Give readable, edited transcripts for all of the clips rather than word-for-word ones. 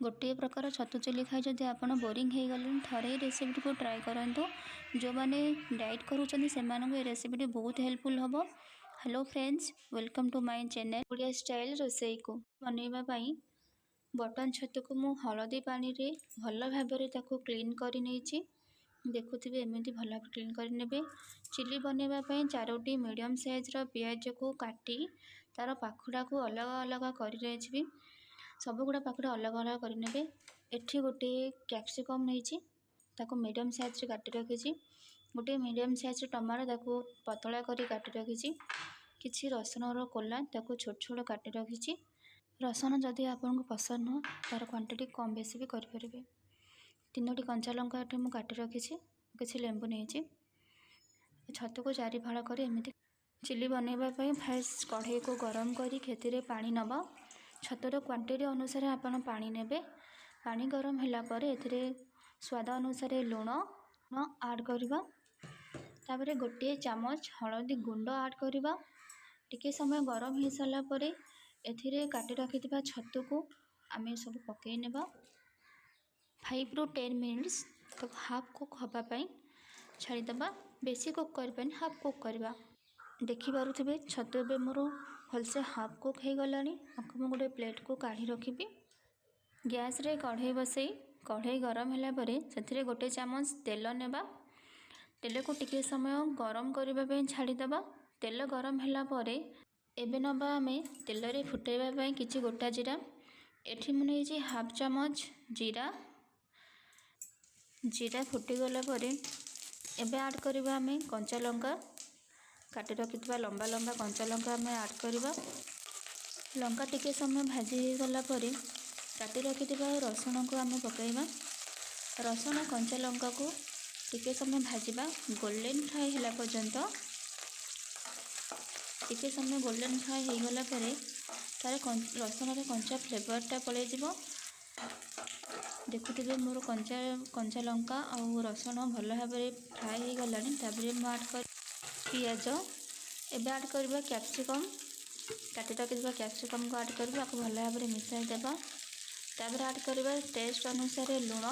ଗୋଟିଏ ପ୍ରକାର ଛତୁ ଚିଲି ଖାଇ ଯଦି ଆପଣ ବୋରିଂ ହେଇଗଲେଣି, ଥରେ ଏଇ ରେସିପିଟିକୁ ଟ୍ରାଏ କରନ୍ତୁ। ଯେଉଁମାନେ ଡାଏଟ୍ କରୁଛନ୍ତି, ସେମାନଙ୍କୁ ଏ ରେସିପିଟି ବହୁତ ହେଲ୍ପଫୁଲ୍ ହେବ। Hello friends, welcome to my channel Odia style ରୋଷେଇକୁ। ବନେଇବା ପାଇଁ ବଟନ୍ ଛତୁକୁ ମୁଁ ହଳଦୀ ପାଣିରେ ଭଲ ଭାବରେ ତାକୁ କ୍ଲିନ୍ କରି ନେଇଛି। ଦେଖୁଥିବେ, ଏମିତି ଭଲ ଭାବରେ କ୍ଲିନ୍ କରିନେବେ। ଚିଲି ବନେଇବା ପାଇଁ ଚାରୋଟି ମିଡ଼ିୟମ୍ ସାଇଜ୍ର ପିଆଜକୁ କାଟି ତା'ର ପାଖୁଡ଼ାକୁ ଅଲଗା ଅଲଗା କରି ନେଇଯିବି। ସବୁଗୁଡ଼ା ପାଖୁଡ଼ା ଅଲଗା ଅଲଗା କରିନେବେ। ଏଠି ଗୋଟିଏ କ୍ୟାପ୍ସିକମ୍ ନେଇଛି, ତାକୁ ମିଡ଼ିୟମ୍ ସାଇଜ୍ରେ କାଟି ରଖିଛି। ଗୋଟିଏ ମିଡ଼ିୟମ୍ ସାଇଜ୍ର ଟମାଟୋ, ତାକୁ ପତଳା କରି କାଟି ରଖିଛି। କିଛି ରସୁଣର କୋଲା, ତାକୁ ଛୋଟ ଛୋଟ କାଟି ରଖିଛି। ରସୁଣ ଯଦି ଆପଣଙ୍କୁ ପସନ୍ଦ ନୁହଁ, ତା'ର କ୍ୱାଣ୍ଟିଟି କମ୍ ବେଶୀ ବି କରିପାରିବେ। ତିନୋଟି କଞ୍ଚା ଲଙ୍କା ଏଠି ମୁଁ କାଟି ରଖିଛି। କିଛି ଲେମ୍ବୁ ନେଇଛି। ଛତୁକୁ ଚାରି ଫାଳ କରି ଏମିତି। ଚିଲି ବନେଇବା ପାଇଁ ଫାଷ୍ଟ କଢ଼େଇକୁ ଗରମ କରି ସେଥିରେ ପାଣି ନେବା। ଛତୁର କ୍ୱାଣ୍ଟିଟି ଅନୁସାରେ ଆପଣ ପାଣି ନେବେ। ପାଣି ଗରମ ହେଲା ପରେ ଏଥିରେ ସ୍ୱାଦ ଅନୁସାରେ ଲୁଣ ଆଡ଼୍ କରିବା। ତାପରେ ଗୋଟିଏ ଚାମଚ ହଳଦୀ ଗୁଣ୍ଡ ଆଡ଼୍ କରିବା। ଟିକେ ସମୟ ଗରମ ହୋଇସାରିଲା ପରେ ଏଥିରେ କାଟି ରଖିଥିବା ଛତୁକୁ ଆମେ ସବୁ ପକାଇ ନେବା। 5ରୁ 10 ମିନିଟ୍ସ ତାକୁ ହାଫ୍ କୁକ୍ ହେବା ପାଇଁ ଛାଡ଼ିଦେବା। ବେଶୀ କୁକ୍ କରିବାନି, ହାଫ୍ କୁକ୍ କରିବା। ଦେଖିପାରୁଥିବେ, ଛତୁ ଏବେ ମୋର ଭଲସେ ହାଫ୍ କୁକ୍ ହେଇଗଲାଣି। ଆକୁ ମୁଁ ଗୋଟେ ପ୍ଲେଟ୍କୁ କାଢ଼ି ରଖିବି। ଗ୍ୟାସ୍ରେ କଢ଼େଇ ବସେଇ, କଢ଼େଇ ଗରମ ହେଲା ପରେ ସେଥିରେ ଗୋଟେ ଚାମଚ ତେଲ ନେବା। ତେଲକୁ ଟିକିଏ ସମୟ ଗରମ କରିବା ପାଇଁ ଛାଡ଼ିଦେବା। ତେଲ ଗରମ ହେଲା ପରେ ଏବେ ନେବା ଆମେ ତେଲରେ ଫୁଟାଇବା ପାଇଁ କିଛି ଗୋଟା ଜିରା। ଏଠି ମୁଁ ନେଇଛି ହାଫ୍ ଚାମଚ ଜିରା। ଜିରା ଫୁଟିଗଲା ପରେ ଏବେ ଆଡ଼୍ କରିବା ଆମେ କଞ୍ଚା ଲଙ୍କା। କାଟି ରଖିଥିବା ଲମ୍ବା ଲମ୍ବା କଞ୍ଚା ଲଙ୍କା ଆମେ ଆଡ଼୍ କରିବା। ଲଙ୍କା ଟିକେ ସମୟ ଭାଜି ହେଇଗଲା ପରେ କାଟି ରଖିଥିବା ରସୁଣକୁ ଆମେ ପକାଇବା। ରସୁଣ କଞ୍ଚା ଲଙ୍କାକୁ ଟିକେ ସମୟ ଭାଜିବା ଗୋଲ୍ଡେନ୍ ଫ୍ରାଏ ହେଲା ପର୍ଯ୍ୟନ୍ତ। ଟିକେ ସମୟ ଗୋଲ୍ଡେନ୍ ଫ୍ରାଏ ହେଇଗଲା ପରେ ତା'ର ରସୁଣର କଞ୍ଚା ଫ୍ଲେଭରଟା ପଳାଇଯିବ। ଦେଖୁଥିବେ, ମୋର କଞ୍ଚା କଞ୍ଚା ଲଙ୍କା ଆଉ ରସୁଣ ଭଲ ଭାବରେ ଫ୍ରାଏ ହେଇଗଲାଣି। ତାପରେ ମୁଁ ଆଡ଼୍ କରି ପିଆଜ। ଏବେ ଆଡ଼୍ କରିବା କ୍ୟାପ୍ସିକମ୍। କାଟି ରଖିଥିବା କ୍ୟାପ୍ସିକମ୍କୁ ଆଡ଼୍ କରିବା। ଆକୁ ଭଲ ଭାବରେ ମିଶାଇ ଦେବା। ତାପରେ ଆଡ଼୍ କରିବା ଟେଷ୍ଟ ଅନୁସାରେ ଲୁଣ।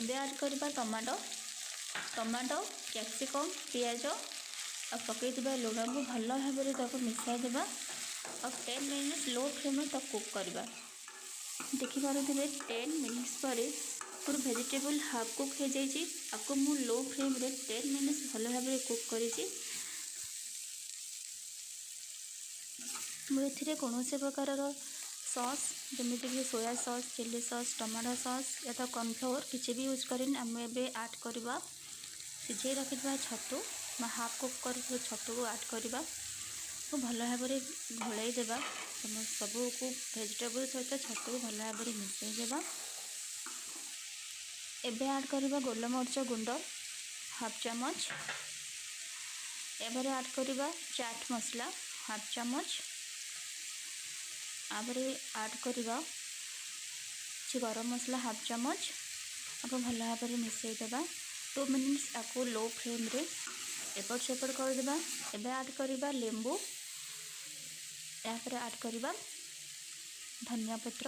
ଏବେ ଆଡ଼୍ କରିବା ଟମାଟୋ। ଟମାଟୋ, କ୍ୟାପ୍ସିକମ୍, ପିଆଜ ଆଉ ପକାଇଥିବା ଲୁଣକୁ ଭଲ ଭାବରେ ତାକୁ ମିଶାଇ ଦେବା ଆଉ 10 ମିନିଟ୍ସ ଲୋ ଫ୍ଲେମ୍ରେ ତାକୁ କୁକ୍ କରିବା। ଦେଖିପାରୁଥିବେ, 10 ମିନିଟ୍ସ ପରେ ମୋର ଭେଜିଟେବୁଲ୍ ହାଫ୍ କୁକ୍ ହେଇଯାଇଛି। ଆକୁ ମୁଁ ଲୋ ଫ୍ଲେମ୍ରେ 10 ମିନିଟ୍ସ ଭଲ ଭାବରେ କୁକ୍ କରିଛି। ମୁଁ ଏଥିରେ କୌଣସି ପ୍ରକାରର ସସ୍, ଯେମିତିକି soya sauce, chilli sauce, tomato sauce ୟା ତ କର୍ଣ୍ଣଫ୍ଲୋର୍ କିଛି ବି ୟୁଜ୍ କରିନି। ଆମେ ଏବେ ଆଡ଼୍ କରିବା ସିଝେଇ ରଖିଥିବା ଛତୁ ବା ହାଫ୍ କୁକ୍ କରିଥିବା ଛତୁକୁ ଆଡ଼୍ କରିବା ଓ ଭଲ ଭାବରେ ଘୋଡ଼ାଇ ଦେବା। ସବୁକୁ ଭେଜିଟେବୁଲ୍ ସହିତ ଛତୁକୁ ଭଲ ଭାବରେ ମିଶାଇ ଦେବା। ଏବେ ଆଡ଼୍ କରିବା ଗୋଲମରିଚ ଗୁଣ୍ଡ ହାଫ୍ ଚାମଚ। ଏପରେ ଆଡ଼୍ କରିବା ଚାଟ୍ ମସଲା ହାଫ୍ ଚାମଚ। ତାପରେ ଆଡ଼୍ କରିବା କିଛି ଗରମ ମସଲା ହାଫ୍ ଚାମଚ। ଆକୁ ଭଲ ଭାବରେ ମିଶାଇ ଦେବା। 2 ମିନିଟ୍ସ ଆକୁ ଲୋ ଫ୍ଲେମ୍ରେ ଏପଟ ସେପଟ କରିଦେବା। ଏବେ ଆଡ଼୍ କରିବା ଲେମ୍ବୁ। ଏହାପରେ ଆଡ଼୍ କରିବା ଧନିଆ ପତ୍ର।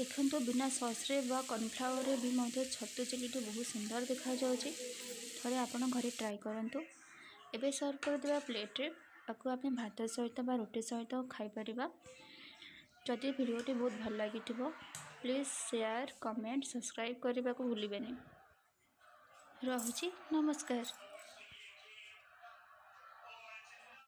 ଦେଖନ୍ତୁ, ବିନା ସସ୍ରେ ବା କର୍ଣ୍ଣଫ୍ଲାୱାରରେ ବି ମଧ୍ୟ ଛତୁ ଚିଲିଟି ବହୁତ ସୁନ୍ଦର ଦେଖାଯାଉଛି। ଥରେ ଆପଣ ଘରେ ଟ୍ରାଏ କରନ୍ତୁ। ଏବେ ସର୍ଭ କରିଦେବା ପ୍ଲେଟ୍ରେ। ଆକୁ ଆମେ ଭାତ ସହିତ ବା ରୁଟି ସହିତ ଖାଇପାରିବା। ଯଦି ଭିଡ଼ିଓଟି ବହୁତ ଭଲ ଲାଗିଥିବ, ପ୍ଲିଜ୍ ସେୟାର, କମେଣ୍ଟ, ସବସ୍କ୍ରାଇବ୍ କରିବାକୁ ଭୁଲିବେନି। ରହୁଛି, ନମସ୍କାର।